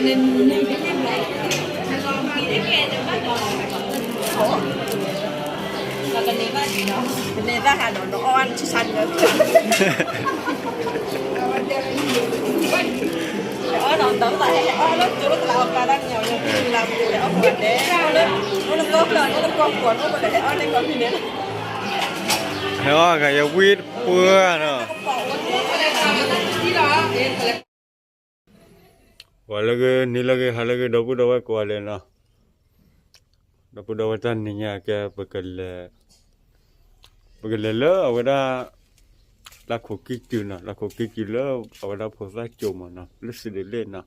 ကန့ၢ်ဘၣ်ဒီး နအီၣ်ဘၣ်ဆံဆါန့ၣ်လီၤ. အီၣ်ဒီး တၢ်ဟဲအီၣ်လၢကၠိလၢကလၤအီၣ်ကါဒၣ်န့ၣ် အီၣ်လၢ အိၣ်လၢကီၢ်ကျၢၢ် အိၣ်လၢကီၢ်ပူၤ အိၣ်လၢဟဲအီၣ်န့ၣ်ကီၢ်ဖံန့ၣ် ဟဲအီၣ်ဂၤယဝံၣ်တပှၢ်နီၤ. ဝဲလၢဂ့ၤ နံၤလၢဂ့ၤ ဟါလၢဂ့ၤ ဒီပုၢ်ဒီဝဲၢ်ကိးဂၤဒဲးနီၤ. ဒီပုၢ်ဒီဝဲၢ် တနံၤညါကဲ ပကလဲၤလၢအဝဲဒၣ် လၢခိၣ်ကံစုၤနီၤ, လၢခိၣ်ကံစုၤလၢအဝဲဒၣ်ဖိသၣ်ကၠိမးနီၤ, လၢစံးဒ်လဲၣ်နီၤ,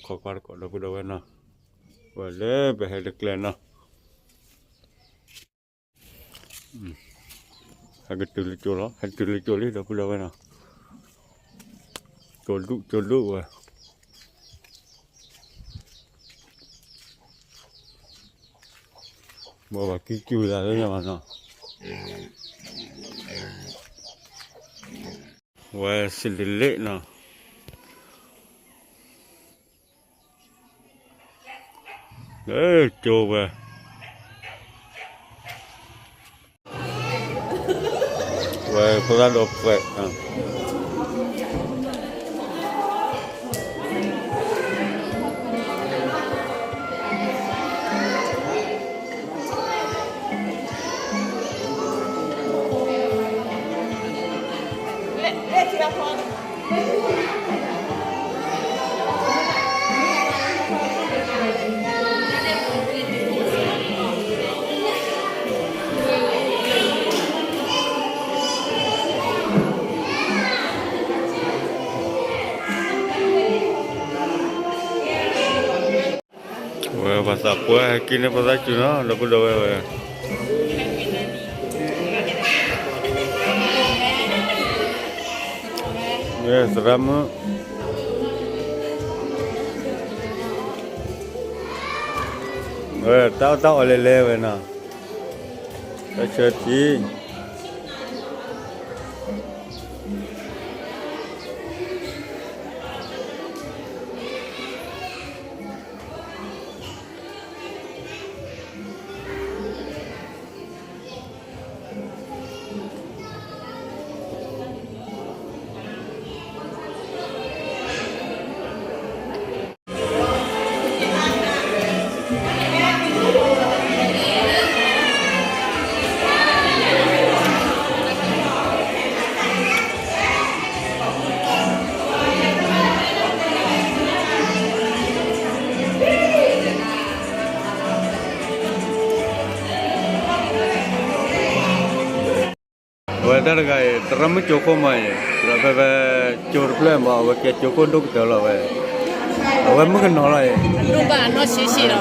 ခိးကွၢ်တကိးဒီပုၢ်ဒီဝဲၢ်နီၤ, ဝဲလၢပဟဲတကျဲနီၤ. ဟဲကတုၤလၢကၠိလီၤ, ဟဲတုၤလၢကၠိလံ ဒီပုၢ်ဒီဝဲၢ်နီၤ, ကၠိဒူၣ် ကၠိဒူၣ်ဝဲ ဘၣ်ဘၣ်ကံစုၤသးလၢညါဘၣ်နီၤ, ဝဲစံးဒ်လဲၣ်နီၤ, လၢကၠိဝဲ ဝဲဖိသၣ်ဒီးပှဲၤ ဝဲပှၤသးပှၢ်ဟဲက့ၤန့ၢ်ဖိသၣ်စုနီၤ ဒီပုၢ်ဒီဝဲၢ်ဝဲ, သရၣ်မုၣ်, ဝဲတၢ်အီၣ်တၢ်အီလဲၤလဲၤဝဲနီၤ, တၢ်ဆၢထံ အဝဲတၢ်တဂၤအံၤ သရၣ်မုၣ်ကၠိခိၣ်မးအံၤ ဒီးဖဲဖဲကၠိတဖျၢၣ်မး အဝဲကဲကၠိခိၣ်ဒိၣ်ကတၢၢ်လီၤဝဲ, အဝဲမုၣ်ကနီၤလီၤအံၤ, ဒိၣ်ဘၣ်နီၢ်ဆံးဆံးလီၤ.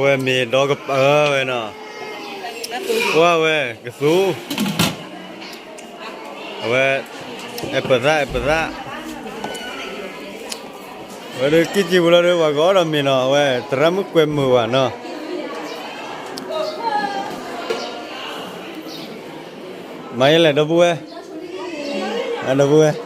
ဝဲမ့ၢ်ဒီကပၤဝဲနီၤ, ကွၢ်ဝဲ ကသူ, အဝဲ အဲၣ်ပသၣ် အဲၣ်ပသၣ်, အဝဲဒီးကံၣ်ကံၣ်ပူၤလီၤဒီး ပှၤကအီၣ်ဒီးမ့ၤနီၤ, အဝဲသရၣ်မုၣ်ကွဲမုာ်ဘၣ်နီၤ, မၤယဲလဲၣ် ဒီပုၢ်ဝဲၢ်, ဒီပုၢ်ဝဲၢ်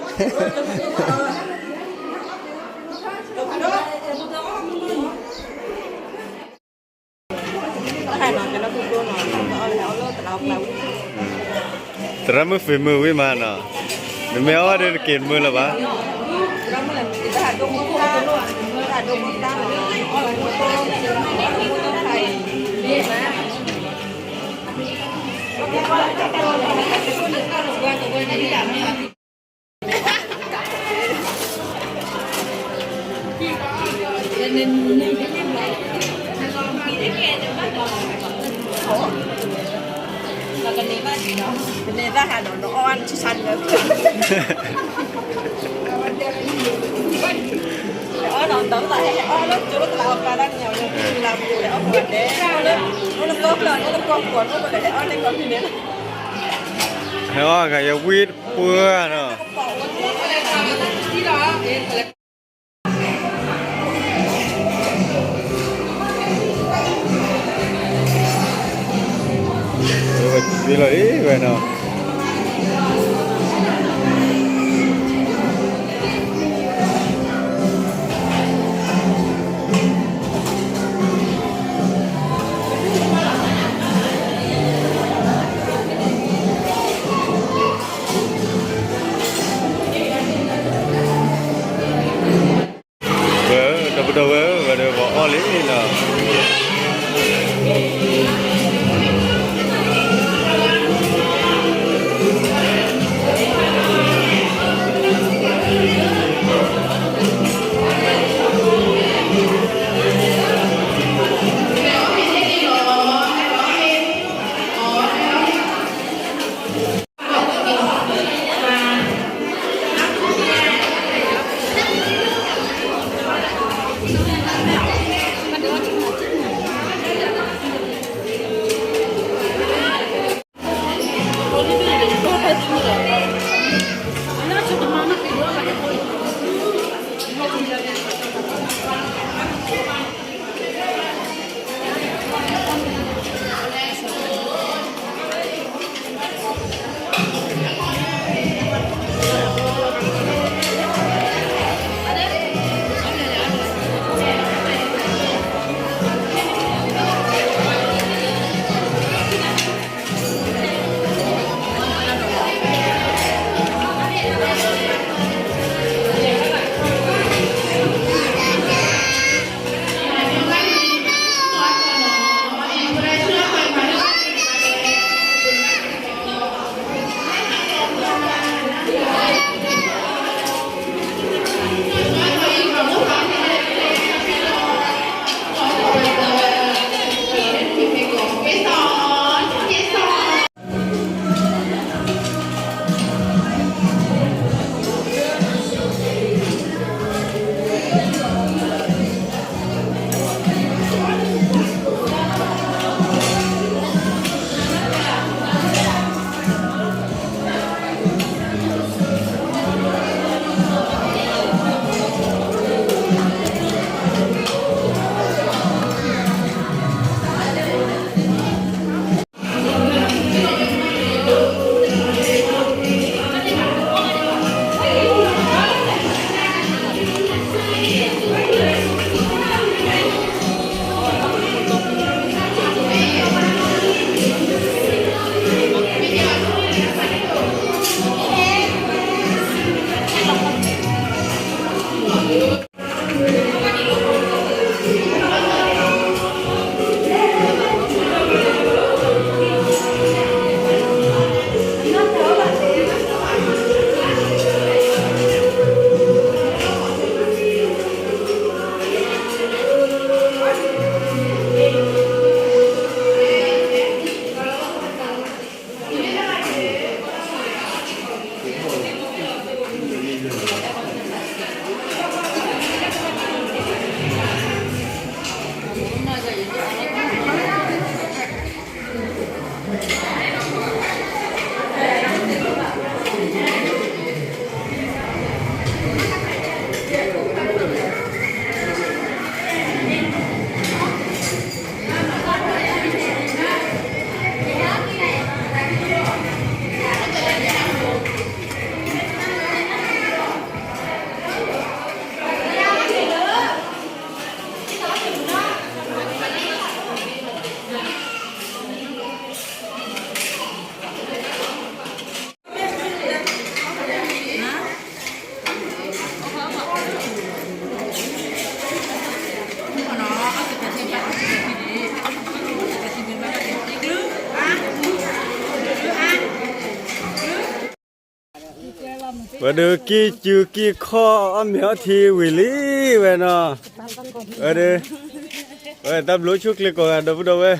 သရၣ်မုၣ် famous ဝံၤမးနီၤ, နမ့ၢ်အီၣ်ဒီးနက့ၤမုာ်လၢၤဘၣ်. ကန့ၢ်ဘၣ်ဒံးနီၤ, ကန့ၢ်ဘၣ်ဟးနီၤ, နအီၣ်ဝဲနဆံဆါန့ၣ်လၢ အီၣ်နီၤ, တၢ်မ့ၢ်ဟဲအီၣ်လၢကၠိလၢတလးအီၣ်ပှၤဒၣ်န့ၣ်, လၢပှၤဟဲအီၣ်ပှၤဒဲး, လၢ လၢကီၢ်ကျၢၢ် လၢကီၢ်ပှၤ လၢပှၤဟဲအီၣ်န့ၢ်ကီၢ်ဖံးန့ၣ်, ဟဲအီၣ်ဂၤယဝံၣ်တပှၢ်နီၤ. ဝဲလီၤအံၤဝဲနီၤ. ဝဲ ဒီပုၢ်ဒီဝဲၢ် ဝဲဒီးပှၤအီၣ်လံနီၤ. ဝဲဒုးကံၢ်စုကံၢ်ခီၣ်အီၣ်မ့ၤအီထံဝံၤလံဝဲနီၤ, ဝဲဒုး, ဝဲတၢ်ဘျုးဆိၣ်ကျဲၤကိးဂၤဒီပုၢ်ဒီဝဲၢ်,